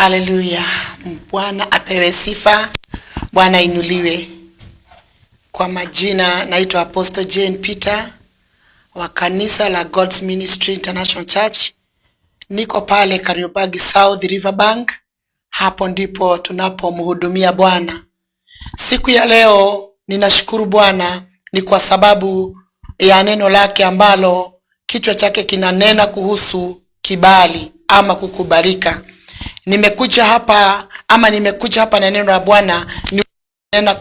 Haleluya! Bwana apewe sifa, Bwana inuliwe. Kwa majina naitwa Apostle Jane Peter wa kanisa la God's Ministry International Church. Niko pale Kariobangi South Riverbank, hapo ndipo tunapomhudumia Bwana. Siku ya leo ninashukuru Bwana ni kwa sababu ya neno lake ambalo kichwa chake kinanena kuhusu kibali ama kukubalika. Nimekuja hapa ama nimekuja hapa na neno la Bwana ni nena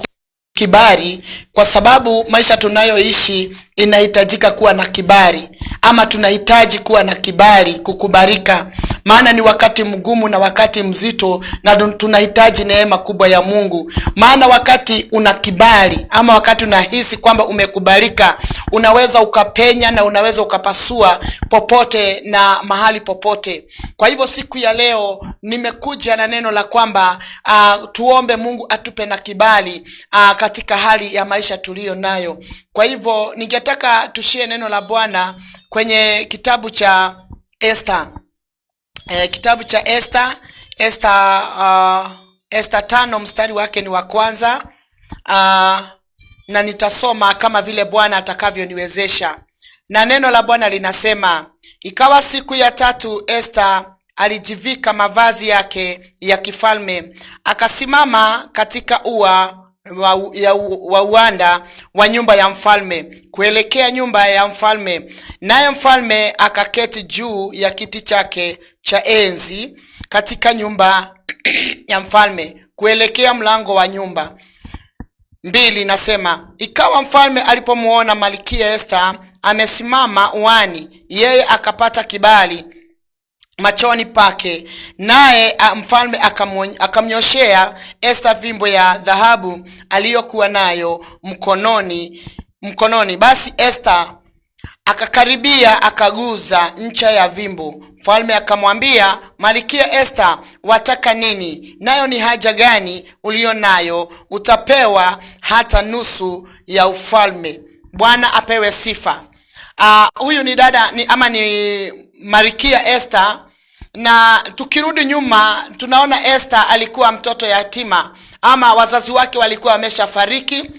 kibali, kwa sababu maisha tunayoishi inahitajika kuwa na kibali ama tunahitaji kuwa na kibali kukubalika, maana ni wakati mgumu na wakati mzito, na tunahitaji neema kubwa ya Mungu. Maana wakati una kibali ama wakati unahisi kwamba umekubalika, unaweza ukapenya na unaweza ukapasua popote na mahali popote. Kwa hivyo siku ya leo nimekuja na neno la kwamba tuombe Mungu atupe na kibali katika hali ya maisha tuliyo nayo. Kwa hivyo ningetaka tushie neno la Bwana kwenye kitabu cha Esther. Kitabu cha Esther, Esther, Esther 5 mstari wake ni wa kwanza, na nitasoma kama vile Bwana atakavyoniwezesha. Na neno la Bwana linasema, ikawa siku ya tatu Esther alijivika mavazi yake ya kifalme, akasimama katika ua wa uwanda wa nyumba ya mfalme kuelekea nyumba ya mfalme, naye mfalme akaketi juu ya kiti chake cha enzi katika nyumba ya mfalme kuelekea mlango wa nyumba. 2 nasema, ikawa mfalme alipomuona Malkia Esther amesimama uani, yeye akapata kibali machoni pake, naye mfalme akamnyoshea Esther fimbo ya dhahabu aliyokuwa nayo mkononi. Basi Esther akakaribia akaguza ncha ya fimbo. Mfalme akamwambia, Malkia Esther, wataka nini? Nayo ni haja gani uliyo nayo? Utapewa hata nusu ya ufalme. Bwana apewe sifa. Huyu ni dada ni, ama ni Malkia Esther. Na tukirudi nyuma tunaona Esther alikuwa mtoto yatima ama wazazi wake walikuwa wameshafariki.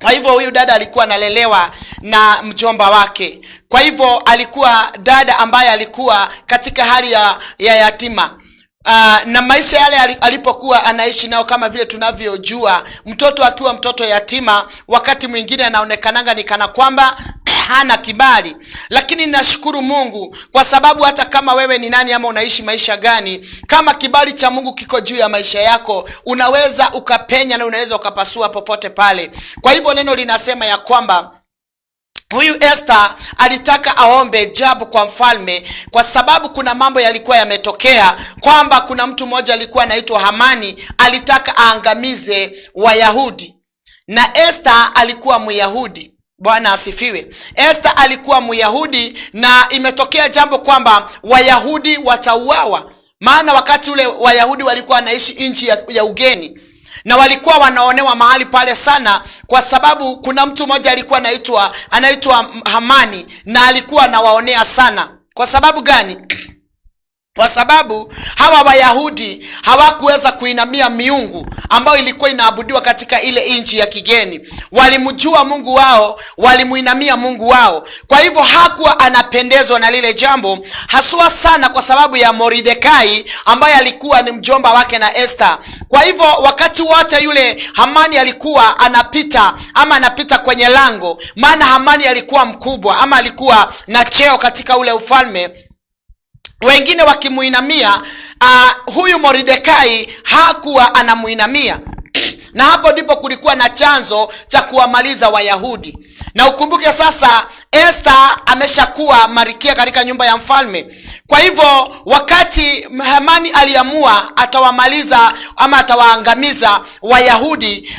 Kwa hivyo huyu dada alikuwa analelewa na mjomba wake. Kwa hivyo alikuwa dada ambaye alikuwa katika hali ya yatima. Na maisha yale alipokuwa anaishi nao, kama vile tunavyojua, mtoto akiwa mtoto yatima wakati mwingine anaonekananga ni kana kwamba hana kibali. Lakini nashukuru Mungu kwa sababu hata kama wewe ni nani ama unaishi maisha gani, kama kibali cha Mungu kiko juu ya maisha yako, unaweza ukapenya na unaweza ukapasua popote pale. Kwa hivyo neno linasema ya kwamba huyu Esther alitaka aombe jabu kwa mfalme, kwa sababu kuna mambo yalikuwa yametokea kwamba kuna mtu mmoja alikuwa anaitwa Hamani, alitaka aangamize Wayahudi, na Esther alikuwa Myahudi. Bwana asifiwe. Esther alikuwa Myahudi, na imetokea jambo kwamba Wayahudi watauawa, maana wakati ule Wayahudi walikuwa wanaishi nchi ya ugeni, na walikuwa wanaonewa mahali pale sana, kwa sababu kuna mtu mmoja alikuwa anaitwa Hamani, na alikuwa anawaonea sana. Kwa sababu gani? Kwa sababu hawa Wayahudi hawakuweza kuinamia miungu ambayo ilikuwa inaabudiwa katika ile nchi ya kigeni. Walimjua Mungu wao, walimuinamia Mungu wao. Kwa hivyo hakuwa anapendezwa na lile jambo, haswa sana kwa sababu ya Mordekai ambaye alikuwa ni mjomba wake na Esther. Kwa hivyo wakati wote yule Hamani alikuwa anapita ama anapita kwenye lango, maana Hamani alikuwa mkubwa ama alikuwa na cheo katika ule ufalme, wengine wakimuinamia, huyu Mordekai hakuwa anamuinamia. Na hapo ndipo kulikuwa na chanzo cha kuwamaliza Wayahudi. Na ukumbuke sasa Esther ameshakuwa malkia katika nyumba ya mfalme. Kwa hivyo wakati Hamani aliamua atawamaliza ama atawaangamiza Wayahudi,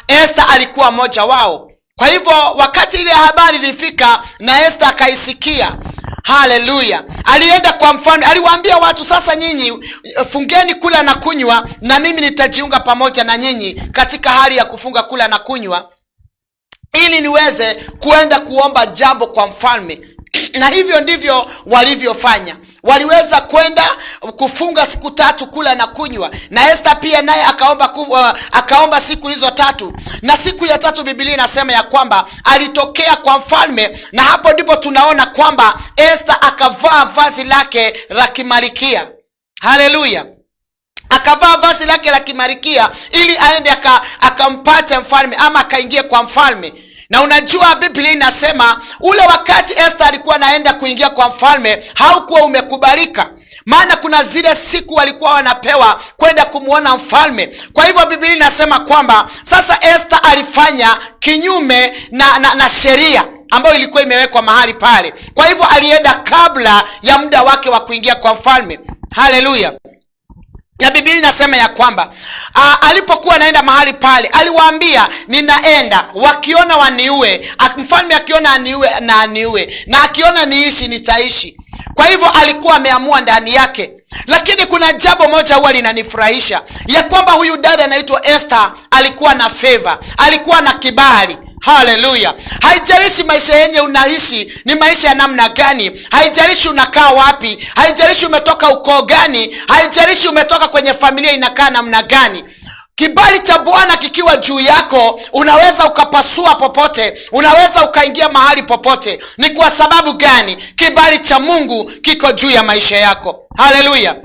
Esther alikuwa mmoja wao. Kwa hivyo wakati ile habari ilifika na Esther akaisikia, haleluya, alienda kwa mfalme, aliwaambia watu, sasa nyinyi fungeni kula na kunywa, na mimi nitajiunga pamoja na nyinyi katika hali ya kufunga kula na kunywa, ili niweze kuenda kuomba jambo kwa mfalme. Na hivyo ndivyo walivyofanya. Waliweza kwenda kufunga siku 3 kula na kunywa, na Esther pia naye akaomba siku hizo 3. Na siku ya 3 Biblia inasema ya kwamba alitokea kwa mfalme, na hapo ndipo tunaona kwamba Esther akavaa vazi lake la kimalikia. Haleluya! Akavaa vazi lake la kimalikia ili aende akampate mfalme ama akaingie kwa mfalme. Na unajua Biblia inasema ule wakati Esther alikuwa anaenda kuingia kwa mfalme haukuwa umekubalika, maana kuna zile siku walikuwa wanapewa kwenda kumuona mfalme. Kwa hivyo Biblia inasema kwamba sasa Esther alifanya kinyume na sheria ambayo ilikuwa imewekwa mahali pale. Kwa hivyo alienda kabla ya muda wake wa kuingia kwa mfalme. Haleluya! Na Biblia inasema ya kwamba alipokuwa anaenda mahali pale aliwaambia, ninaenda, wakiona waniue, mfalme akiona aniue na aniue, na akiona niishi nitaishi. Kwa hivyo alikuwa ameamua ndani yake. Lakini kuna jambo moja huwa linanifurahisha, ya kwamba huyu dada anaitwa Esther alikuwa na favor, alikuwa na kibali. Haleluya! Haijalishi maisha yenye unaishi ni maisha ya namna gani, haijalishi unakaa wapi, haijalishi umetoka ukoo gani, haijalishi umetoka kwenye familia inakaa namna gani, kibali cha Bwana kikiwa juu yako unaweza ukapasua popote, unaweza ukaingia mahali popote. Ni kwa sababu gani? Kibali cha Mungu kiko juu ya maisha yako. Haleluya!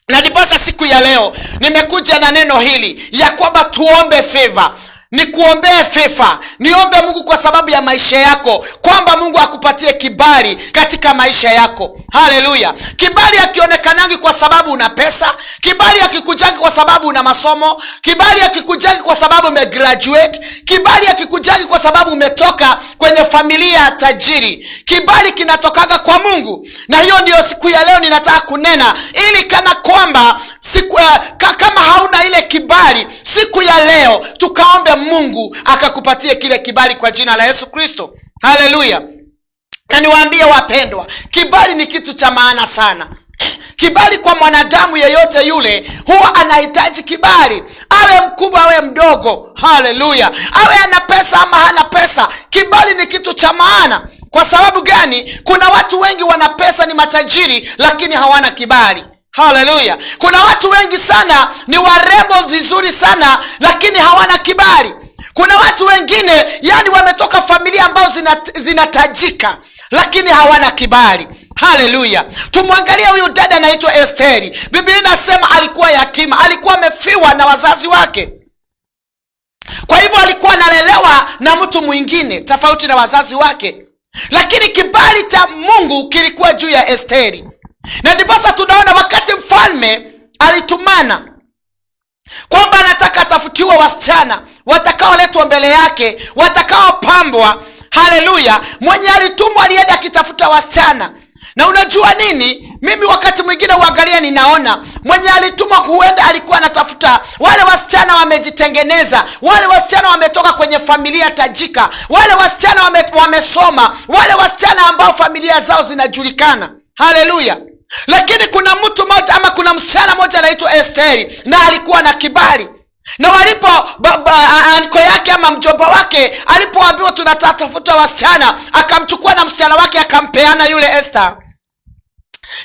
Na ndiposa siku ya leo nimekuja na neno hili ya kwamba tuombe favor. Nikuombee favor, niombe Mungu kwa sababu ya maisha yako, kwamba Mungu akupatie kibali katika maisha yako. Haleluya! Kibali hakionekanangi kwa sababu una pesa, kibali hakikujangi kwa sababu una masomo, kibali hakikujangi kwa sababu umegraduate, kibali hakikujangi kwa sababu umetoka kwenye familia ya tajiri. Kibali kinatokaga kwa Mungu. Na hiyo ndiyo siku ya leo ninataka kunena, ili kana kwamba siku, kama hauna ile kibali, siku ya leo tukaombe Mungu akakupatie kile kibali kwa jina la Yesu Kristo. Haleluya! Na niwaambie wapendwa, kibali ni kitu cha maana sana. Kibali kwa mwanadamu yeyote yule huwa anahitaji kibali, awe mkubwa awe mdogo. Haleluya! Awe ana pesa ama hana pesa, kibali ni kitu cha maana. Kwa sababu gani? Kuna watu wengi wana pesa, ni matajiri, lakini hawana kibali. Haleluya! Kuna watu wengi sana ni warembo vizuri sana, lakini hawana kibali. Kuna watu wengine yani wametoka familia ambazo zinatajika, lakini hawana kibali. Haleluya! Tumwangalie huyu dada anaitwa Esteri. Biblia inasema alikuwa yatima, alikuwa amefiwa na wazazi wake. Kwa hivyo alikuwa analelewa na mtu mwingine tofauti na wazazi wake, lakini kibali cha Mungu kilikuwa juu ya Esteri. Na ndiposa tunaona wakati mfalme alitumana kwamba anataka atafutiwe wasichana watakaoletwa mbele yake, watakaopambwa. Haleluya! Mwenye alitumwa alienda akitafuta wasichana. Na unajua nini? Mimi wakati mwingine huangalia, ninaona mwenye alitumwa huenda alikuwa anatafuta wale wasichana wamejitengeneza, wale wasichana wametoka kwenye familia tajika, wale wasichana wamesoma, wale wasichana ambao familia zao zinajulikana. Haleluya! Lakini kuna mtu mmoja ama kuna msichana mmoja anaitwa Esteri, na alikuwa na kibali. Na walipo anko yake ama mjomba wake alipoambiwa tunatafuta wasichana, akamchukua na msichana wake akampeana yule Esther.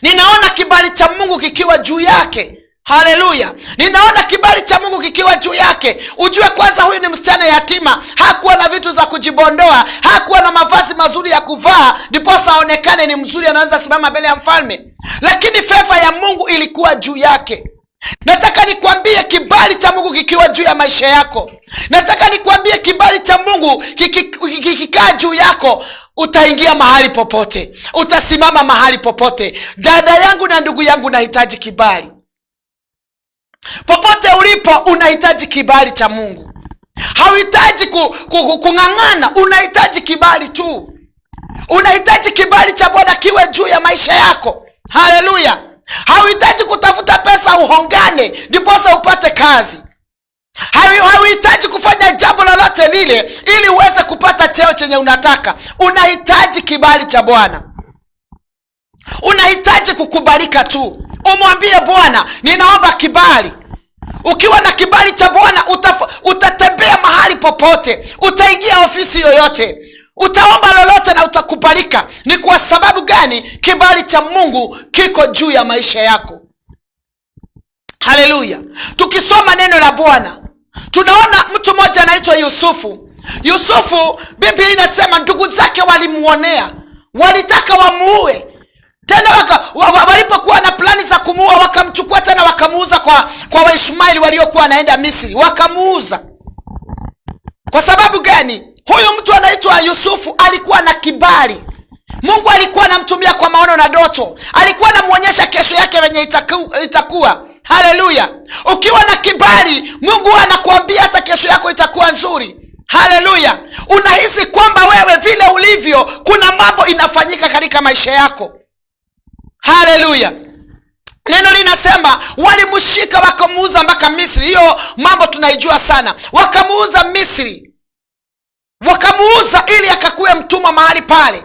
Ninaona kibali cha Mungu kikiwa juu yake. Haleluya! Ninaona kibali cha Mungu kikiwa juu yake. Ujue kwanza huyu ni msichana yatima, hakuwa na vitu za kujibondoa, hakuwa na mavazi mazuri ya kuvaa ndiposa aonekane ni mzuri, anaweza simama mbele ya mfalme, lakini favor ya Mungu ilikuwa juu yake. Nataka nikwambie kibali cha Mungu kikiwa juu ya maisha yako, nataka nikwambie kibali cha Mungu kikikaa juu yako, utaingia mahali popote, utasimama mahali popote. Dada yangu na ndugu yangu, nahitaji kibali. Popote ulipo unahitaji kibali cha Mungu. Hauhitaji kung'ang'ana, unahitaji kibali tu. Unahitaji kibali cha Bwana kiwe juu ya maisha yako. Haleluya! Hauhitaji kutafuta pesa uhongane ndiposa upate kazi. Hauhitaji kufanya jambo lolote lile ili uweze kupata cheo chenye unataka. Unahitaji kibali cha Bwana. Unahitaji kukubalika tu, umwambie Bwana, ninaomba kibali. Ukiwa na kibali cha Bwana utatembea mahali popote, utaingia ofisi yoyote, utaomba lolote na utakubalika. Ni kwa sababu gani? Kibali cha Mungu kiko juu ya maisha yako. Haleluya! Tukisoma neno la Bwana tunaona mtu mmoja anaitwa Yusufu. Yusufu, Biblia inasema ndugu zake walimuonea, walitaka wamuue tena walipokuwa na plani za kumuua wakamchukua tena wakamuuza kwa Waishmaeli waliokuwa wanaenda Misri, wakamuuza. Kwa sababu gani? Huyu mtu anaitwa Yusufu alikuwa na kibali. Mungu alikuwa anamtumia kwa maono na ndoto, alikuwa anamwonyesha kesho yake venye itakuwa. Haleluya! Ukiwa na kibali, Mungu anakuambia hata kesho yako itakuwa nzuri. Haleluya! Unahisi kwamba wewe vile ulivyo, kuna mambo inafanyika katika maisha yako. Haleluya! Neno linasema walimshika wakamuuza mpaka Misri. Hiyo mambo tunaijua sana. Wakamuuza Misri, wakamuuza ili akakuwe mtumwa mahali pale,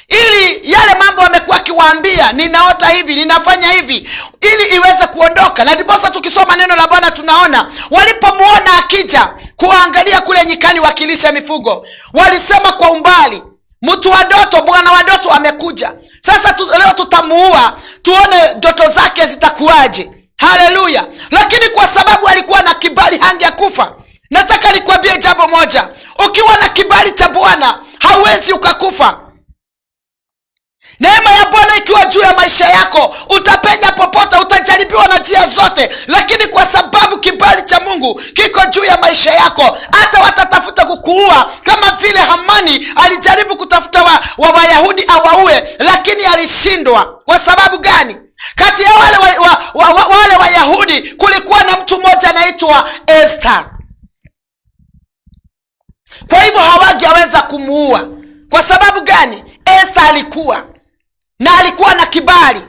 ili yale mambo amekuwa akiwaambia, ninaota hivi, ninafanya hivi, ili iweze kuondoka. Na ndiposa tukisoma neno la Bwana tunaona walipomuona akija kuangalia kule nyikani wakilisha mifugo, walisema kwa umbali, mtu wa ndoto, bwana wa ndoto amekuja. Sasa leo tutamuua, tuone ndoto zake zitakuwaje. Haleluya! Lakini kwa sababu alikuwa na kibali hangekufa. Nataka nikwambie jambo moja, ukiwa na kibali cha Bwana hauwezi ukakufa. Neema ya Bwana ikiwa juu ya maisha yako, utapenya popote, utajaribiwa na njia zote, lakini kwa sababu kibali cha Mungu kiko juu ya maisha yako, hata watatafuta kukuua, kama vile Hamani alijaribu kutafuta wa Wayahudi awaue, lakini alishindwa. Kwa sababu gani? Kati ya wale wale Wayahudi kulikuwa na mtu mmoja anaitwa Esther. Kwa hivyo hawangeweza kumuua. Kwa sababu gani? Esther alikuwa na alikuwa na kibali.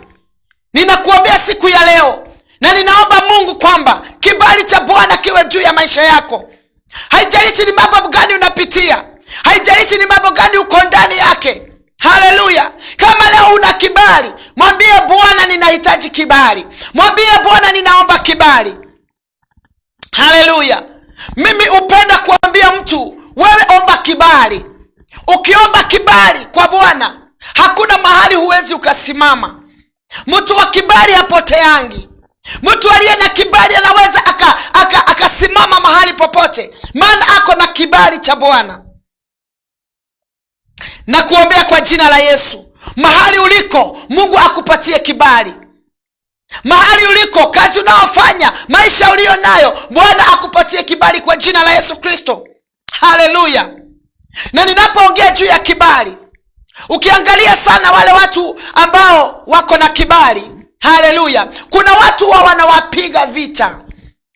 Ninakuombea siku ya leo na ninaomba Mungu kwamba kibali cha Bwana kiwe juu ya maisha yako. Haijalishi ni mambo gani unapitia, haijalishi ni mambo gani uko ndani yake. Haleluya! Kama leo una kibali, mwambie Bwana, ninahitaji kibali. Mwambie Bwana, ninaomba kibali. Haleluya! Mimi hupenda kuambia mtu, wewe omba kibali. Ukiomba kibali kwa Bwana, hakuna mahali huwezi ukasimama. Mtu wa kibali hapoteangi. Mtu aliye na kibali anaweza akasimama mahali popote, maana ako na kibali cha Bwana. Na kuombea kwa jina la Yesu, mahali uliko Mungu akupatie kibali. Mahali uliko, kazi unaofanya, maisha uliyo nayo, Bwana akupatie kibali kwa jina la Yesu Kristo. Haleluya! Na ninapoongea juu ya kibali, ukiangalia sana wale watu ambao wako na kibali, haleluya, kuna watu wao wanawapiga vita.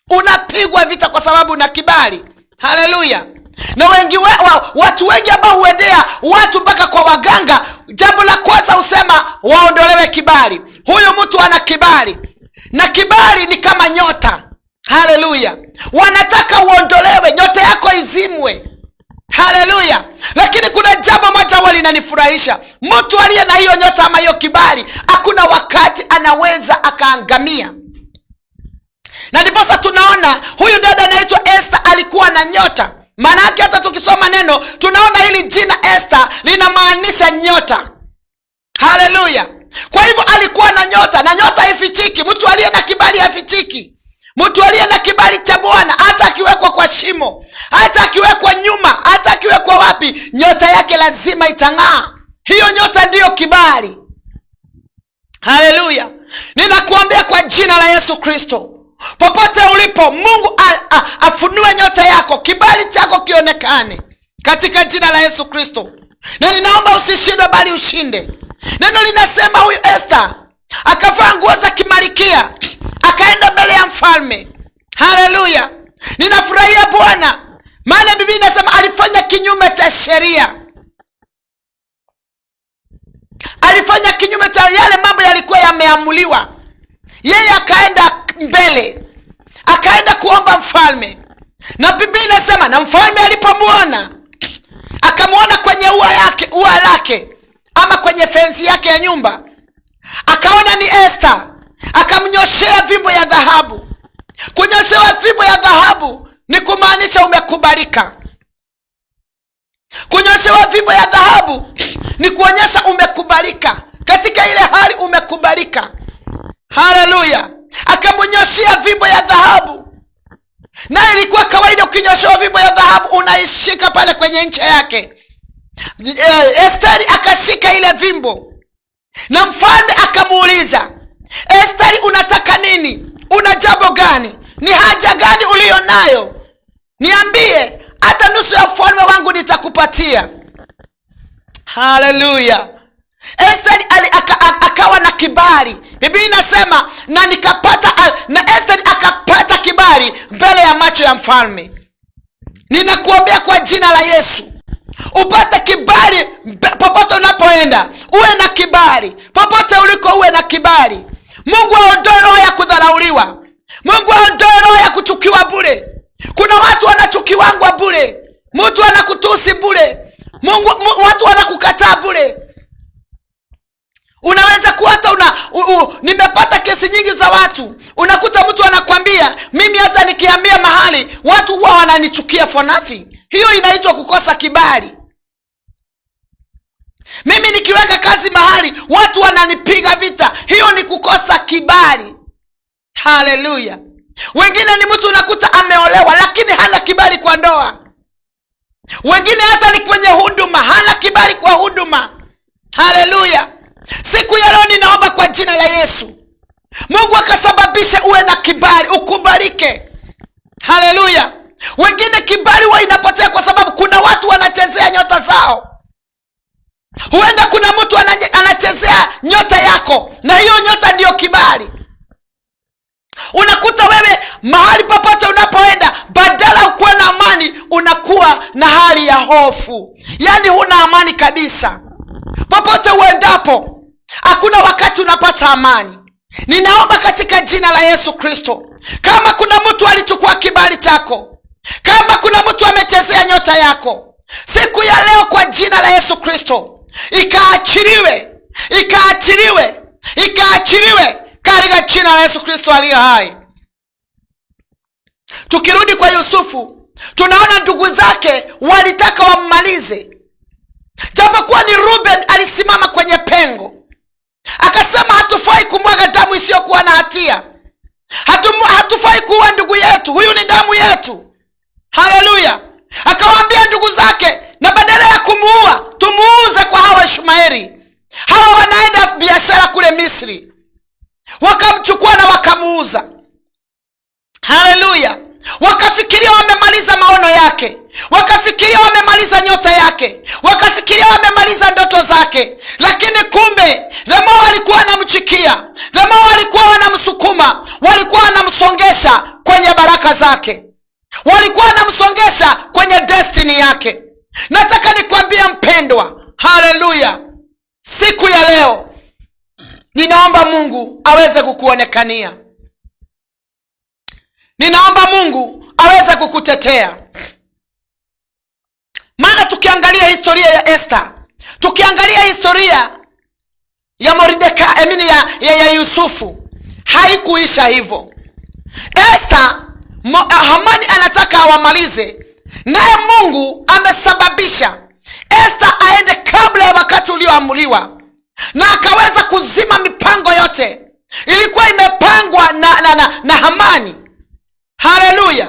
Unapigwa vita kwa sababu una kibali. Haleluya! Na wengi watu wengi ambao huendea watu mpaka kwa waganga, jambo la kwanza husema waondolewe kibali. Huyu mtu ana kibali, na kibali ni kama nyota. Haleluya! Wanataka uondolewe, nyota yako izimwe. Haleluya! Lakini kuna jambo moja huwa linanifurahisha, mtu aliye na hiyo nyota ama hiyo kibali, hakuna wakati anaweza akaangamia. Na ndiposa tunaona huyu dada anaitwa Esther alikuwa na nyota. Maana yake hata tukisoma neno tunaona hili jina Esther linamaanisha nyota. Haleluya! Kwa hivyo alikuwa na nyota, na nyota haifichiki. Mtu aliye na kibali hafichiki. Mtu aliye na kibali cha Bwana, hata akiwekwa kwa shimo, hata akiwekwa nyuma, hata akiwekwa wapi, nyota yake lazima itang'aa. Hiyo nyota ndiyo kibali. Haleluya! Ninakuambia kwa jina la Yesu Kristo, popote ulipo, Mungu afunue nyota yako, kibali chako kionekane katika jina la Yesu Kristo. Na ninaomba usishindwe, bali ushinde. Neno linasema huyu Esther akavaa nguo za kimalikia, akaenda mbele ya mfalme. Haleluya! Ninafurahia Bwana, maana Biblia inasema alifanya kinyume cha sheria, alifanya kinyume cha yale mambo yalikuwa yameamuliwa. Yeye akaenda mbele, akaenda kuomba mfalme, na Biblia inasema na mfalme alipomuona, akamuona kwenye ua lake ama kwenye fensi yake ya nyumba, akaona ni Esther, akamnyoshea fimbo ya dhahabu. Kunyoshewa fimbo ya dhahabu ni kumaanisha umekubalika. Kunyoshewa fimbo ya dhahabu Ni kuonyesha umekubalika katika ile hali, umekubalika. Haleluya! Akamnyoshea fimbo ya dhahabu, naye ilikuwa kawaida, ukinyoshewa fimbo ya dhahabu unaishika pale kwenye ncha yake. Esteri akashika ile fimbo, na mfalme akamuuliza Esteri, unataka nini? Una jambo gani? Ni haja gani uliyo nayo? Niambie, hata nusu ya ufalme wangu nitakupatia. Haleluya! Esteri akawa na kibali. Biblia inasema na nikapata, na Esteri akapata kibali mbele ya macho ya mfalme. Ninakuombea kwa jina la Yesu upate kibali popote unapoenda, uwe na kibali popote uliko, uwe na kibali. Mungu aondoe roho ya kudharauliwa. Mungu aondoe roho ya kuchukiwa bure. Kuna watu wanachukiwangwa bure, mtu anakutusi bure, Mungu, watu wanakukataa bure. Unaweza kuwa hata nimepata kesi nyingi za watu, unakuta mtu anakwambia mimi hata nikiambia mahali watu huwa wananichukia for nothing. Hiyo inaitwa kukosa kibali. Mimi nikiweka kazi mahali watu wananipiga vita, hiyo ni kukosa kibali. Haleluya! Wengine ni mtu unakuta ameolewa lakini hana kibali kwa ndoa. Wengine hata ni kwenye huduma, hana kibali kwa huduma. Haleluya! Siku ya leo ninaomba kwa jina la Yesu, Mungu akasababishe uwe na kibali, ukubalike. Haleluya! Wengine kibali huwa inapotea kwa sababu kuna watu wanachezea nyota zao. Huenda kuna mtu anachezea nyota yako, na hiyo nyota ndiyo kibali. Unakuta wewe mahali popote unapoenda, badala ukuwe na amani, unakuwa na hali ya hofu, yaani huna amani kabisa. Popote uendapo, hakuna wakati unapata amani. Ninaomba katika jina la Yesu Kristo, kama kuna mtu alichukua kibali chako, kama kuna mtu amechezea nyota yako, siku ya leo kwa jina la Yesu Kristo, ikaachiliwe, ikaachiliwe, ikaachiliwe katika jina la Yesu Kristo aliye hai. Tukirudi kwa Yusufu, tunaona ndugu zake walitaka wammalize, japokuwa ni Ruben alisimama kwenye pengo akasema, hatufai kumwaga damu isiyokuwa na hatia, hatufai kuua ndugu yetu, huyu ni damu yetu. Haleluya! Akawaambia ndugu zake, na badala ya kumuua tumuuze kwa hawa Ishmaeli, hawa wanaenda biashara kule Misri. Wakamchukua na wakamuuza. Haleluya! Wakafikiria wamemaliza maono yake, wakafikiria wamemaliza nyota yake, wakafikiria wamemaliza ndoto zake, lakini kumbe the more walikuwa wanamchukia, the more walikuwa wanamsukuma, walikuwa wanamsongesha kwenye baraka zake, walikuwa wanamsongesha kwenye destiny yake. Nataka nikwambie mpendwa, haleluya, siku ya leo ninaomba Mungu aweze kukuonekania. Ninaomba Mungu aweze kukutetea. Maana tukiangalia historia ya Esther, tukiangalia historia ya Mordekai, I mean ya Yusufu, haikuisha hivyo. Esther, Hamani anataka awamalize, naye Mungu amesababisha Esther aende kabla ya wakati ulioamuliwa, na akaweza kuzima mipango yote ilikuwa imepangwa na Hamani. Haleluya!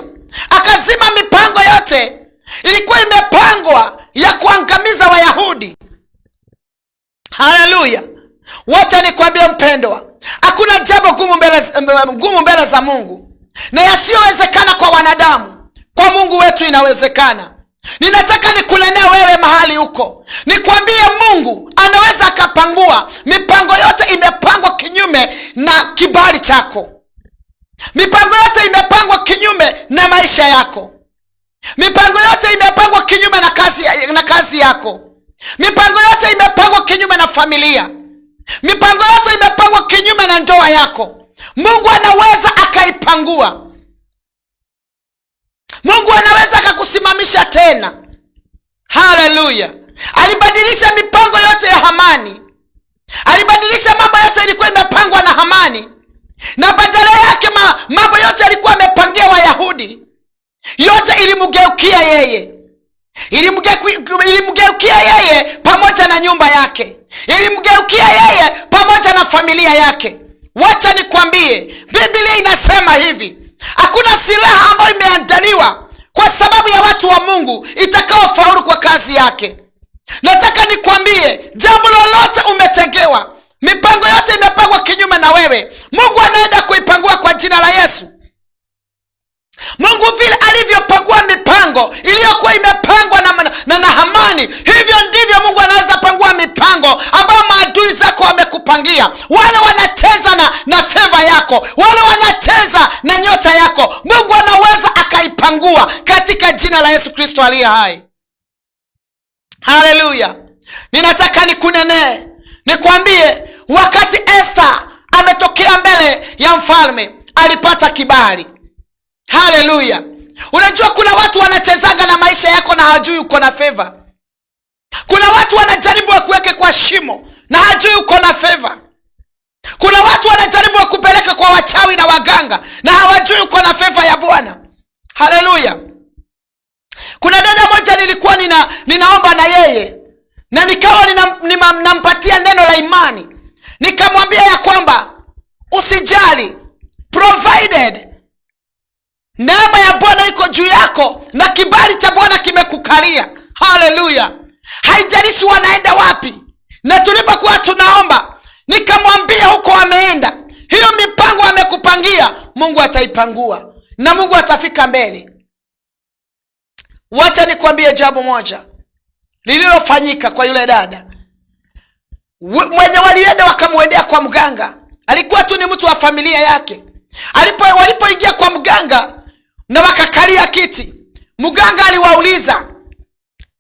Akazima mipango yote ilikuwa imepangwa ya kuangamiza Wayahudi. Haleluya! Wacha nikwambie mpendwa, hakuna jambo gumu mbele za Mungu, na yasiyowezekana kwa wanadamu, kwa Mungu wetu inawezekana. Ninataka nikunenee wewe mahali huko, nikwambie Mungu anaweza akapangua mipango yote imepangwa kinyume na kibali chako, mipango yote imepangwa kinyume na maisha yako, mipango yote imepangwa kinyume na kazi yako, mipango yote imepangwa kinyume na familia, mipango yote imepangwa kinyume na ndoa yako. Mungu anaweza akaipangua. Mungu anaweza akakusimamisha tena. Haleluya! Alibadilisha mipango yote ya Hamani, alibadilisha mambo yote ilikuwa imepangwa na Hamani, na badala yake mambo yote alikuwa amepangia Wayahudi, yote ilimgeukia yeye, ilimgeukia yeye pamoja na nyumba. nyumba yake, ilimgeukia yeye pamoja na familia yake. Wacha nikwambie, Biblia inasema hivi, hakuna silaha ambayo imeandaliwa kwa sababu ya watu wa Mungu itakaofaulu kwa kazi yake. Nataka nikwambie, jambo lolote umetegewa, mipango yote imepangwa kinyume na wewe, Mungu anaenda kuipangua kwa jina la Yesu. Mungu vile alivyopangua mipango iliyokuwa imepangwa na Hamani, hivyo ndivyo Mungu anaweza pangua mipango ambayo maadui zako wamekupangia. Wale wanacheza na feva yako, wale wanacheza na nyota yako, Mungu anaweza akaipangua katika jina la Yesu Kristo aliye hai. Haleluya! Ninataka nikunenee, nikwambie, wakati Esta ametokea mbele ya mfalme alipata kibali. Haleluya! Unajua kuna watu wanachezanga na maisha yako na hajui uko na feva. Kuna watu wanajaribu wakuweke kwa shimo na hajui uko na feva. Kuna watu wanajaribu wakupeleka kwa wachawi na waganga na hawajui uko na feva ya Bwana. Haleluya! Kuna dada moja nilikuwa ninaomba na yeye na nikawa nampatia neno la imani, nikamwambia ya kwamba usijali, provided neema ya Bwana iko juu yako na kibali cha Bwana kimekukalia. Haleluya! Haijalishi wanaenda wapi. Na tulipokuwa tunaomba, nikamwambia huko ameenda, hiyo mipango amekupangia Mungu ataipangua na Mungu atafika mbele. Wacha nikwambie jambo moja lililofanyika kwa yule dada mwenye walienda wakamwendea kwa mganga. Alikuwa tu ni mtu wa familia yake. Walipoingia kwa mganga na wakakalia kiti, mganga aliwauliza,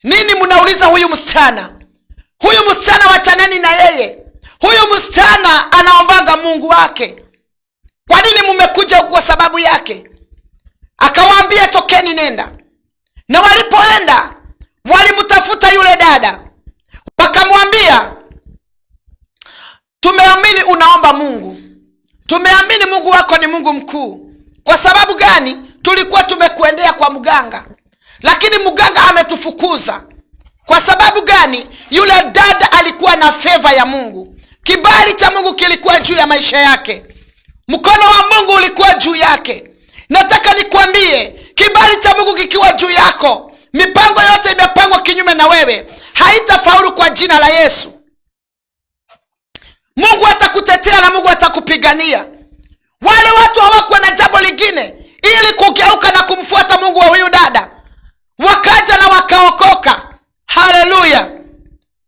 nini mnauliza huyu msichana? Huyu msichana wachaneni na yeye, huyu msichana anaombanga Mungu wake. Kwa nini mmekuja huku kwa sababu yake? Akawaambia tokeni, nenda. Na walipoenda walimtafuta yule dada, wakamwambia, tumeamini unaomba Mungu, tumeamini Mungu wako ni Mungu mkuu. Kwa sababu gani? Tulikuwa tumekuendea kwa mganga, lakini mganga ametufukuza. Kwa sababu gani? Yule dada alikuwa na feva ya Mungu, kibali cha Mungu kilikuwa juu ya maisha yake, mkono wa Mungu ulikuwa juu yake. Nataka nikwambie, kibali cha Mungu kikiwa juu yako, mipango yote imepangwa kinyume na wewe haitafaulu kwa jina la Yesu. Mungu atakutetea na Mungu atakupigania. Wale watu hawakuwa na jambo lingine ili kugeuka na kumfuata Mungu wa huyu dada, wakaja na wakaokoka. Haleluya,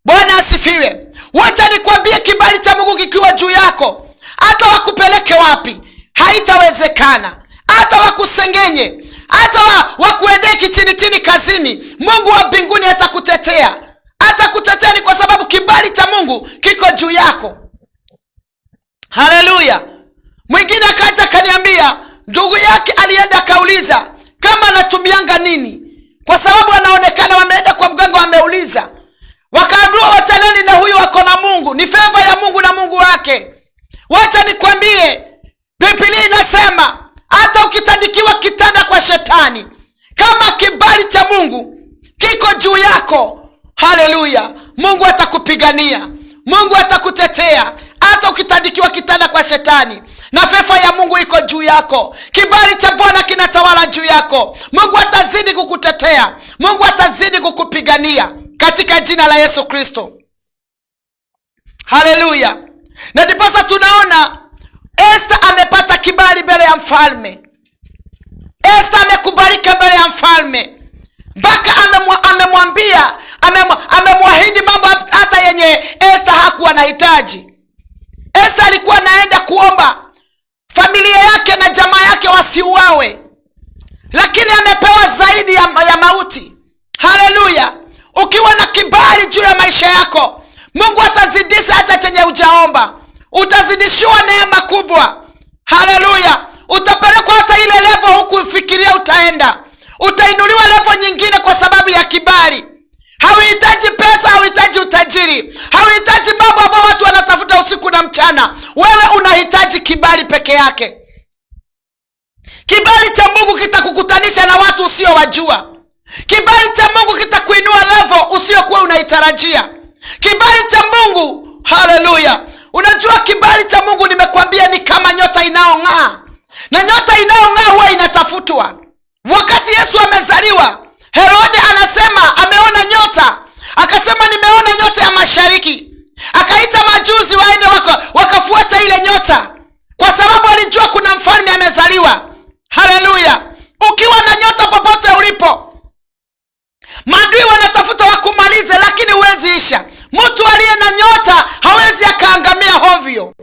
Bwana asifiwe. Wacha nikwambie, kibali cha Mungu kikiwa juu yako, hata wakupeleke wapi haitawezekana, hata wakusengenye, hata wakuendee kichini chini kazini, Mungu wa mbinguni atakutetea. Atakutetea ni kwa sababu kibali cha Mungu kiko juu yako. Haleluya. Mwingine akaja akaniambia ndugu yake alienda akauliza kama anatumianga nini, kwa sababu anaonekana wameenda kwa mganga, wameuliza, wakaambiwa wachaneni na huyu, wako na Mungu, ni feva ya Mungu na Mungu wake. Wacha nikwambie, Biblia inasema hata ukitandikiwa kitanda kwa shetani, kama kibali cha Mungu kiko juu yako, haleluya, Mungu atakupigania, Mungu atakutetea. Hata ukitandikiwa kitanda kwa shetani na fefa ya Mungu iko juu yako, kibali cha Bwana kinatawala juu yako, Mungu atazidi kukutetea, Mungu atazidi kukupigania katika jina la Yesu Kristo. Haleluya. Na ndiposa tunaona Esta amepata kibali mbele ya mfalme. Esta amekubalika mbele ya mfalme mpaka amemwambia, amemwahidi mambo hata yenye Esta hakuwa anahitaji. Esta alikuwa anaenda kuomba familia yake na jamaa yake wasiuawe, lakini amepewa zaidi ya mauti. Haleluya! Ukiwa na kibali juu ya maisha yako, Mungu atazidisha hata chenye hujaomba. Utazidishiwa neema kubwa. Haleluya! Utapelekwa hata ile level hukufikiria utaenda. Utainuliwa level nyingine kwa sababu ya kibali. Hauhitaji pesa, hauhitaji utajiri, hauhitaji mambo ambayo watu wanatafuta usiku na mchana. Wewe unahitaji kibali peke yake. Kibali cha Mungu kitakukutanisha na watu usiowajua. Kibali cha Mungu kitakuinua level usiokuwa unaitarajia. Kibali cha Mungu, haleluya! Unajua kibali cha Mungu, nimekwambia ni kama nyota inayong'aa, na nyota inayong'aa huwa inatafutwa. Wakati Yesu amezaliwa, Herode anasema ameona nyota, akasema nimeona nyota ya mashariki. Akaita majuzi waende wakafuata ile nyota, kwa sababu alijua kuna mfalme amezaliwa. Haleluya! Ukiwa na nyota popote ulipo, maadui wanatafuta wakumalize, lakini huwezi isha. Mtu aliye na nyota hawezi akaangamia hovyo.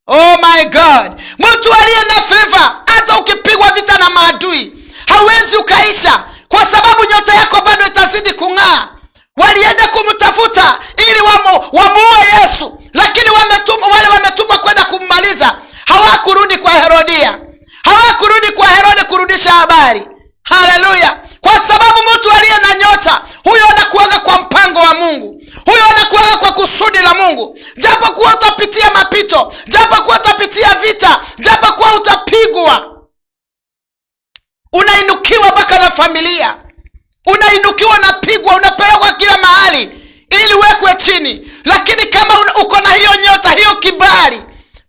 Oh my God! Mtu aliye na favor, hata ukipigwa vita na maadui hawezi ukaisha, kwa sababu nyota yako bado itazidi kung'aa. Walienda kumtafuta ili wamuue Yesu, lakini wale wametumwa kwenda kummaliza hawakurudi kwa Herodia, hawakurudi kwa Herode kurudisha habari. Haleluya! Kwa sababu mtu aliye na nyota huyo anakuaga kwa mpango wa Mungu, huyo anakuaga kwa kusudi la Mungu. Japo kuwa utapitia mapito, japo kuwa utapitia vita, japo kuwa utapigwa, unainukiwa mpaka na familia, unainukiwa, unapigwa, unapelekwa kila mahali ili uwekwe chini. Lakini kama uko na hiyo nyota, hiyo kibali,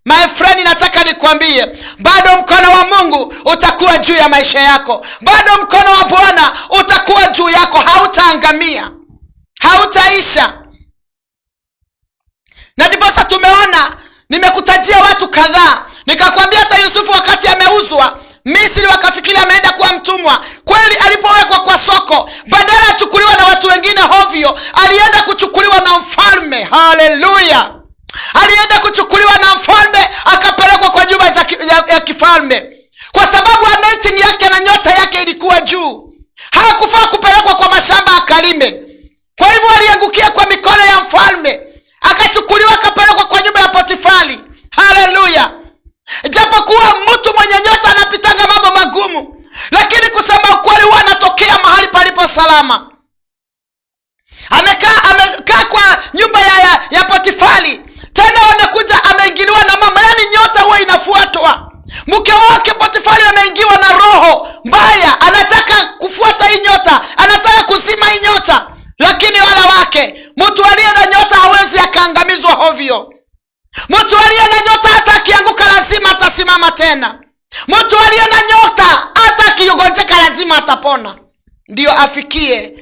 my friend, nataka nikwambie, bado mkono wa Mungu utakuwa juu ya maisha yako, bado mkono wa Bwana utakuwa juu yako, hautaangamia, hautaisha. Na ndiposa tumeona, nimekutajia watu kadhaa, nikakwambia hata Yusufu wakati ameuzwa Misri wakafikiri ameenda kuwa mtumwa. Kweli alipowekwa kwa soko, badala achukuliwa na watu wengine hovyo, alienda kuchukuliwa na mfalme. Haleluya! Alienda kuchukuliwa na mfalme, akapelekwa kwa nyumba ya kifalme, kwa sababu anointing yake na nyota yake ilikuwa juu. Hakufaa kupelekwa kwa mashamba akalime. Kwa hivyo aliangukia kwa mikono ya mfalme, akachukuliwa akapelekwa kwa nyumba ya Potifari. Haleluya! Japokuwa mtu mwenye nyota anapitanga mambo magumu, lakini kusema ukweli huwa anatokea mahali palipo salama. Amekaa kwa nyumba ya Potifari, tena wamekuja, ameingiliwa na mama. Yaani nyota huwa inafuatwa. Mke wake Potifari ameingiwa na roho mbaya, anataka kufuata hii nyota, anataka kuzima hii nyota, lakini wala wake. Mtu aliye na nyota hawezi akaangamizwa hovyo. Mtu aliye na nyota hata akianguka lazima atasimama tena. Mtu aliye na nyota hata akigonjeka lazima atapona, ndiyo afikie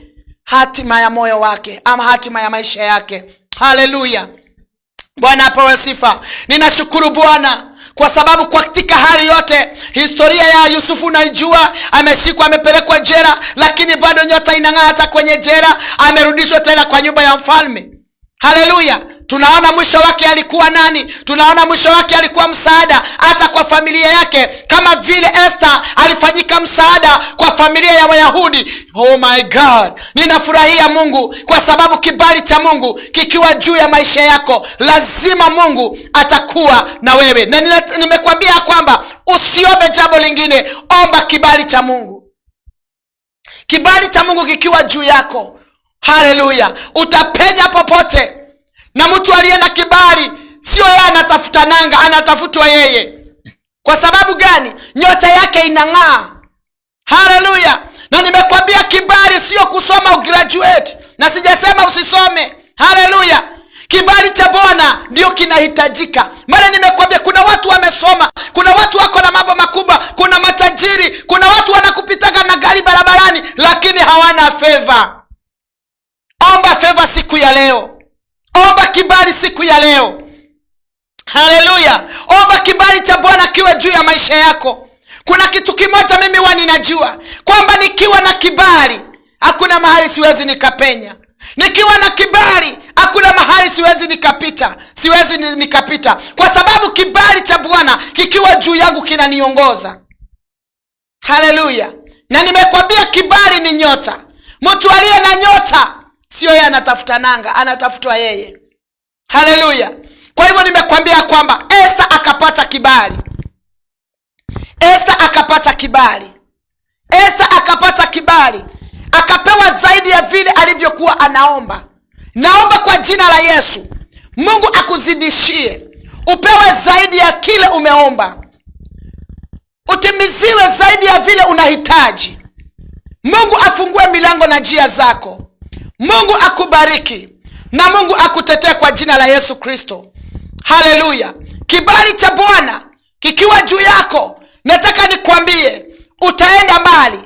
hatima ya moyo wake ama hatima ya maisha yake. Haleluya, Bwana apewe sifa. Ninashukuru Bwana kwa sababu katika hali yote, historia ya Yusufu naijua, ameshikwa, amepelekwa jela, lakini bado nyota inang'aa hata kwenye jela. Amerudishwa tena kwa nyumba ya mfalme. Haleluya! Tunaona mwisho wake alikuwa nani? Tunaona mwisho wake alikuwa msaada hata kwa familia yake, kama vile Esther alifanyika msaada kwa familia ya Wayahudi. Oh my God, ninafurahia Mungu kwa sababu kibali cha Mungu kikiwa juu ya maisha yako, lazima Mungu atakuwa na wewe. Na nimekwambia kwamba usiombe jambo lingine, omba kibali cha Mungu. Kibali cha Mungu kikiwa juu yako, haleluya, utapenya popote. Na mtu aliye na kibali sio yeye anatafuta nanga, anatafutwa yeye. Kwa sababu gani? Nyota yake inang'aa. Haleluya! Na nimekwambia kibali sio kusoma ugraduate, na sijasema usisome. Haleluya! Kibali cha Bwana ndio kinahitajika. Maana nimekwambia kuna watu wamesoma, kuna watu wako na mambo makubwa, kuna matajiri, kuna watu wanakupitaga na gari barabarani, lakini hawana favor. Omba favor siku ya leo. Omba kibali siku ya leo. Haleluya! Omba kibali cha Bwana kiwe juu ya maisha yako. Kuna kitu kimoja mimi huwa ninajua kwamba nikiwa na kibali hakuna mahali siwezi nikapenya. Nikiwa na kibali hakuna mahali siwezi nikapita, siwezi nikapita, kwa sababu kibali cha Bwana kikiwa juu yangu kinaniongoza. Haleluya! Na nimekwambia kibali ni nyota. Mtu aliye na nyota sio yeye anatafuta nanga, anatafutwa yeye. Haleluya! Kwa hivyo nimekwambia kwamba Esther akapata kibali, Esther akapata kibali, Esther akapata kibali, akapewa zaidi ya vile alivyokuwa anaomba. Naomba kwa jina la Yesu, Mungu akuzidishie, upewe zaidi ya kile umeomba, utimiziwe zaidi ya vile unahitaji. Mungu afungue milango na njia zako. Mungu akubariki. na Mungu akutetee kwa jina la Yesu Kristo. Haleluya! Kibali cha Bwana kikiwa juu yako, nataka nikwambie utaenda mbali.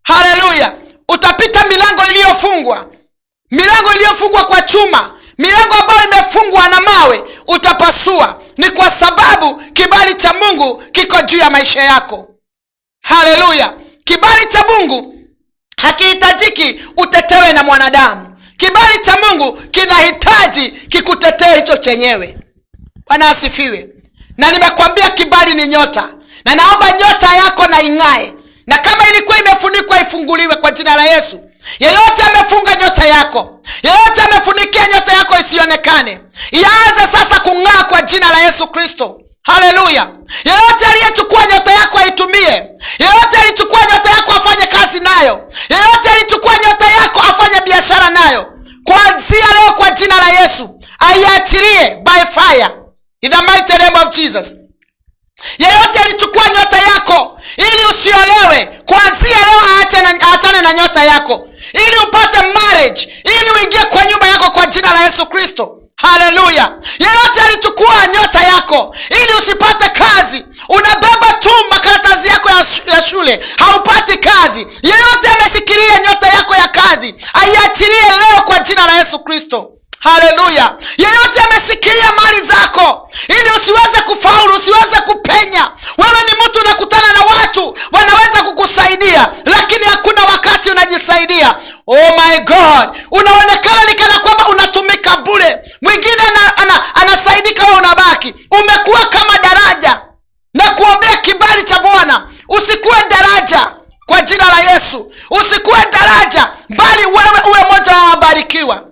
Haleluya! Utapita milango iliyofungwa, milango iliyofungwa kwa chuma, milango ambayo imefungwa na mawe utapasua. Ni kwa sababu kibali cha Mungu kiko juu ya maisha yako. Haleluya! Kibali cha Mungu hakihitajiki utetewe na mwanadamu. Kibali cha Mungu kinahitaji kikutetee hicho chenyewe. Bwana asifiwe. Na nimekwambia kibali ni nyota, na naomba nyota yako na ing'ae, na kama ilikuwa imefunikwa ifunguliwe kwa jina la Yesu. Yeyote amefunga nyota yako, yeyote amefunikia nyota yako isionekane, ianze sasa kung'aa kwa jina la Yesu Kristo. Haleluya! Yeyote aliyechukua nyota yako aitumie, yeyote alichukua nyota yako afanye kazi nayo, yeyote alichukua nyota yako afanye biashara nayo, kuanzia leo kwa jina la Yesu aiachilie by fire in the mighty name of Jesus. Yeyote alichukua nyota yako ili usiolewe, kuanzia leo aachane na nyota yako ili upate marriage, ili uingie kwa nyumba yako kwa jina la Yesu Kristo. Haleluya! Yeyote alichukua nyota yako ili usipate kazi, unabeba tu makaratasi yako ya shule, haupati kazi. Yeyote ameshikilia nyota yako ya kazi, aiachilie leo kwa jina la Yesu Kristo. Haleluya! Yeyote ameshikilia mali zako ili usiweze kufaulu, usiweze kupenya. Wewe ni mtu unakutana na watu wanaweza kukusaidia, lakini hakuna wakati unajisaidia. Oh my God, unaonekana ni kana kwamba unatumika bure. Mwingine anasaidika, wewe unabaki umekuwa kama daraja. Na kuombea kibali cha Bwana, usikuwe daraja kwa jina la Yesu, usikuwe daraja, bali wewe uwe mmoja wa wabarikiwa.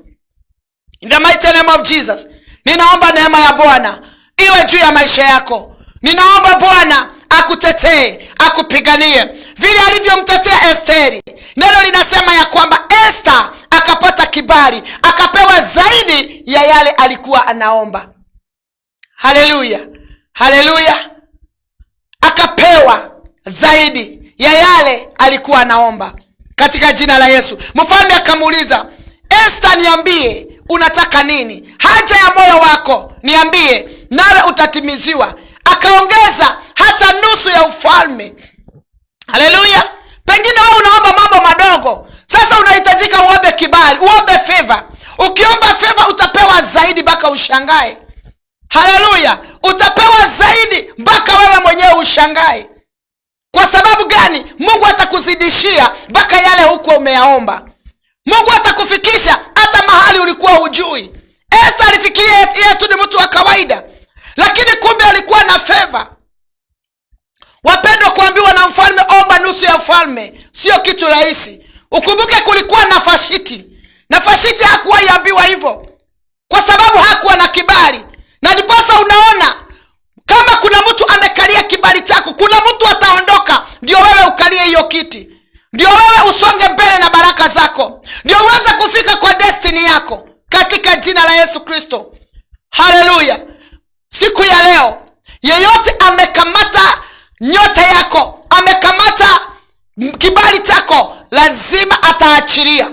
In the mighty name of Jesus, ninaomba neema ya Bwana iwe juu ya maisha yako. Ninaomba Bwana akutetee, akupiganie vile alivyomtetea Esteri. Neno linasema ya kwamba Esta akapata kibali, akapewa zaidi ya yale alikuwa anaomba. Haleluya, haleluya! Akapewa zaidi ya yale alikuwa anaomba katika jina la Yesu. Mfalme akamuuliza Esta, niambie unataka nini? Haja ya moyo wako niambie, nawe utatimiziwa. Akaongeza hata nusu ya ufalme. Haleluya! Pengine wewe unaomba mambo madogo, sasa unahitajika uombe kibali, uombe favor. Ukiomba favor utapewa zaidi mpaka ushangae. Haleluya! Utapewa zaidi mpaka wewe mwenyewe ushangae. Kwa sababu gani? Mungu atakuzidishia mpaka yale huko umeyaomba. Mungu atakufikisha hata mahali ulikuwa hujui. Esta alifikiria yeye tu ni mtu wa kawaida, lakini kumbe alikuwa na favor. Wapendwa, kuambiwa na mfalme omba nusu ya ufalme sio kitu rahisi. Ukumbuke kulikuwa na Fashiti, na Fashiti hakuwahi ambiwa hivyo kwa sababu hakuwa na kibali, na ndiposa unaona kama kuna mtu amekalia kibali chako, kuna mtu ataondoka ndio wewe ukalie hiyo kiti, ndio wewe usonge mbele na baraka zako, ndio uweze kufika kwa destiny yako katika jina la Yesu Kristo. Haleluya! Siku ya leo yeyote amekamata nyota yako, amekamata kibali chako, lazima ataachilia,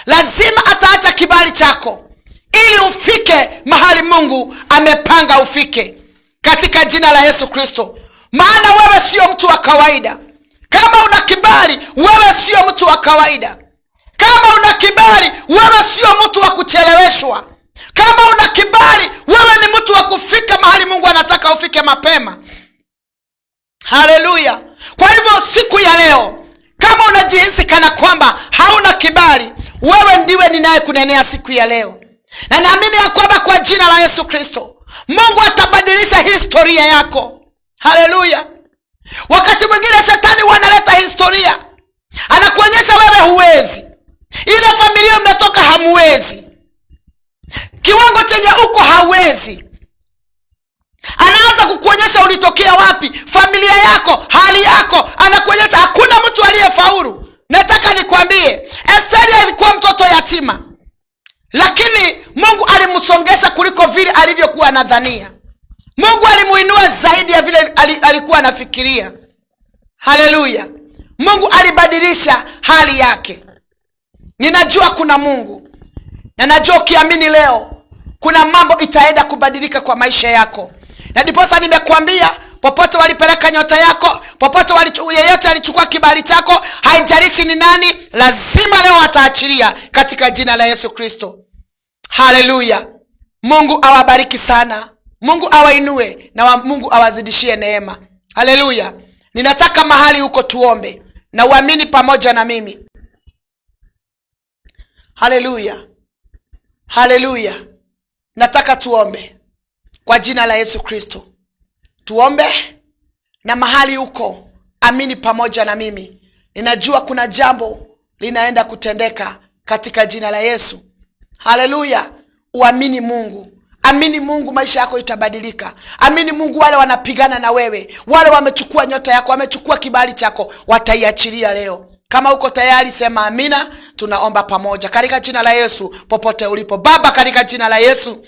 lazima ataacha kibali chako ili ufike mahali Mungu amepanga ufike katika jina la Yesu Kristo. Maana wewe sio mtu wa kawaida. Kama una kibali, wewe sio mtu wa kawaida. Kama una kibali, wewe sio mtu wa kucheleweshwa. Kama una kibali, wewe ni mtu wa kufika mahali Mungu anataka ufike mapema. Haleluya! Kwa hivyo siku ya leo, kama unajihisi kana kwamba hauna kibali, wewe ndiwe ninayekunenea siku ya leo, na naamini ya kwamba kwa jina la Yesu Kristo Mungu atabadilisha historia yako. Haleluya! Wakati mwingine shetani huwa analeta historia, anakuonyesha wewe huwezi, ile familia umetoka hamuwezi, kiwango chenye uko hauwezi. Anaanza kukuonyesha ulitokea wapi, familia yako, hali yako, anakuonyesha hakuna mtu aliyefaulu. Nataka nikwambie, Esteri alikuwa mtoto yatima, lakini Mungu alimsongesha kuliko vile alivyokuwa anadhania. Mungu alimuinua zaidi ya vile alikuwa anafikiria. Haleluya! Mungu alibadilisha hali yake. Ninajua kuna Mungu. Na najua ukiamini leo kuna mambo itaenda kubadilika kwa maisha yako. Na ndiposa nimekuambia, popote walipeleka nyota yako, popote yeyote alichukua kibali chako, haijalishi ni nani, lazima leo ataachilia katika jina la Yesu Kristo. Haleluya! Mungu awabariki sana, Mungu awainue na Mungu awazidishie neema. Haleluya! Ninataka mahali huko tuombe na uamini pamoja na mimi. Haleluya, haleluya! Nataka tuombe kwa jina la Yesu Kristo. Tuombe na mahali huko, amini pamoja na mimi. Ninajua kuna jambo linaenda kutendeka katika jina la Yesu. Haleluya! Uamini Mungu, amini Mungu, maisha yako itabadilika. Amini Mungu, wale wanapigana na wewe, wale wamechukua nyota yako, wamechukua kibali chako, wataiachilia leo. Kama uko tayari, sema amina. Tunaomba pamoja katika jina la Yesu, popote ulipo. Baba, katika jina la Yesu,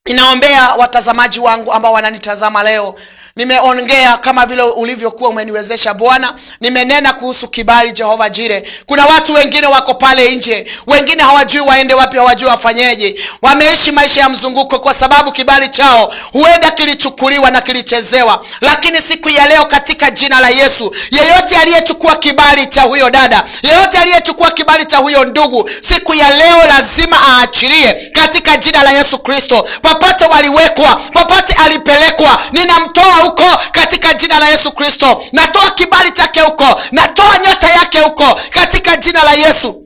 ninaombea watazamaji wangu ambao wananitazama leo. Nimeongea kama vile ulivyokuwa umeniwezesha Bwana. Nimenena kuhusu kibali, Jehova Jire. Kuna watu wengine wako pale nje, wengine hawajui waende wapi, hawajui wafanyeje. Wameishi maisha ya mzunguko kwa sababu kibali chao huenda kilichukuliwa na kilichezewa. Lakini siku ya leo katika jina la Yesu, yeyote aliyechukua kibali cha huyo dada, yeyote aliyechukua kibali cha huyo ndugu, siku ya leo lazima aachilie katika jina la Yesu Kristo. Popote waliwekwa, popote alipelekwa, ninamtoa huko katika jina la Yesu Kristo. Natoa kibali chake huko, natoa nyota yake huko katika jina la Yesu.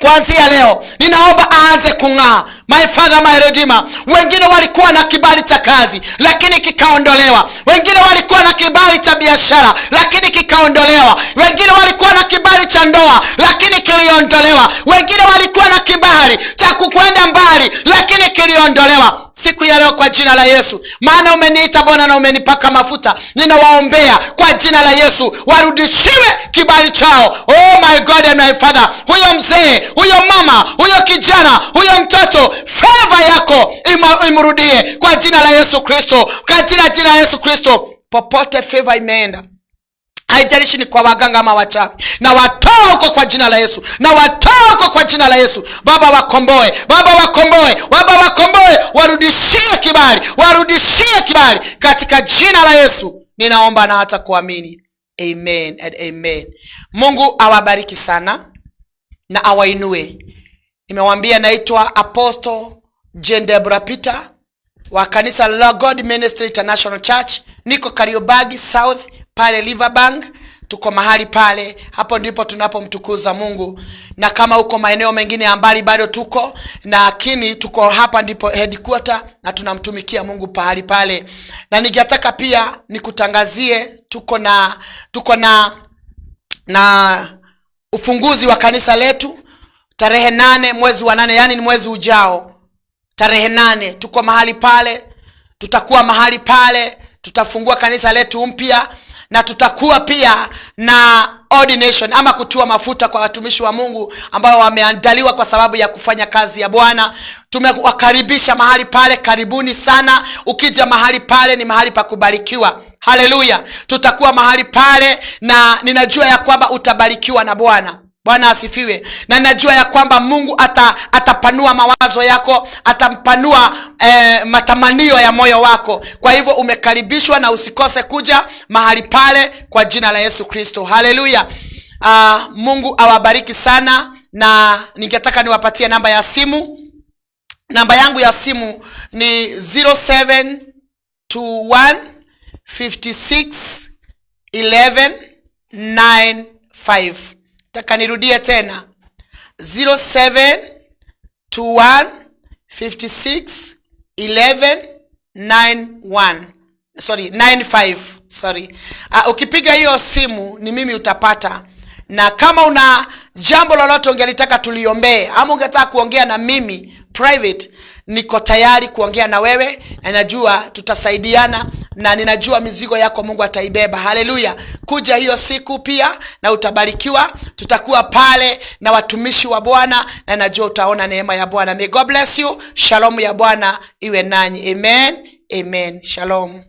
Kuanzia leo ninaomba aanze kung'aa. My Father, my Redeemer. Wengine walikuwa na kibali cha kazi lakini kikaondolewa. Wengine walikuwa na kibali cha biashara lakini kikaondolewa. Wengine walikuwa na kibali cha ndoa lakini kiliondolewa. Wengine walikuwa na kibali cha kukwenda mbali lakini kiliondolewa. Siku ya leo kwa jina la Yesu, maana umeniita Bwana na umenipaka mafuta, ninawaombea kwa jina la Yesu warudishiwe kibali chao. Oh my God and my Father, huyo mzee, huyo mama, huyo kijana, huyo mtoto, favor yako imrudie kwa jina la Yesu Kristo, kwa jina la Yesu Kristo. Popote favor imeenda, haijalishi ni kwa waganga ama wachawi, na watoa huko kwa jina la Yesu, na watoa huko kwa jina la Yesu. Baba wakomboe, Baba wakomboe, Baba wakomboe, warudishie kibali, warudishie kibali katika jina la Yesu. Ninaomba na hata kuamini, amen and amen. Mungu awabariki sana na awainue. Nimewambia naitwa Apostle Jane Deborah Peter wa kanisa la God Ministry International Church. Niko Kariobangi South pale Riverbank, tuko mahali pale, hapo ndipo tunapomtukuza Mungu. Na kama uko maeneo mengine ya mbali bado tuko, lakini tuko hapa ndipo headquarter na tunamtumikia Mungu pahali pale. Na ningetaka pia nikutangazie tuko na ufunguzi wa kanisa letu tarehe 8 mwezi wa 8, yani ni mwezi ujao, tarehe 8 tuko mahali pale, tutakuwa mahali pale, tutafungua kanisa letu mpya na tutakuwa pia na ordination ama kutiwa mafuta kwa watumishi wa Mungu ambao wameandaliwa kwa sababu ya kufanya kazi ya Bwana. Tumewakaribisha mahali pale, karibuni sana. Ukija mahali pale ni mahali pa kubarikiwa. Haleluya! Tutakuwa mahali pale na ninajua ya kwamba utabarikiwa na Bwana. Bwana asifiwe. Na najua ya kwamba Mungu atapanua mawazo yako, atampanua matamanio ya moyo wako. Kwa hivyo umekaribishwa na usikose kuja mahali pale kwa jina la Yesu Kristo. Haleluya. Mungu awabariki sana, na ningetaka niwapatie namba ya simu. Namba yangu ya simu ni 0721 56 11 95. Taka nirudie tena, 0721 56 11 91, sorry, 95, sorry. Ukipiga hiyo simu ni mimi utapata, na kama una jambo lolote ungelitaka tuliombee ama ungetaka kuongea na mimi private, niko tayari kuongea na wewe na najua tutasaidiana na ninajua mizigo yako Mungu ataibeba. Haleluya! Kuja hiyo siku pia na utabarikiwa. Tutakuwa pale na watumishi wa Bwana na najua utaona neema ya Bwana. May God bless you. Shalom ya Bwana iwe nanyi. Amen. Amen. Shalom.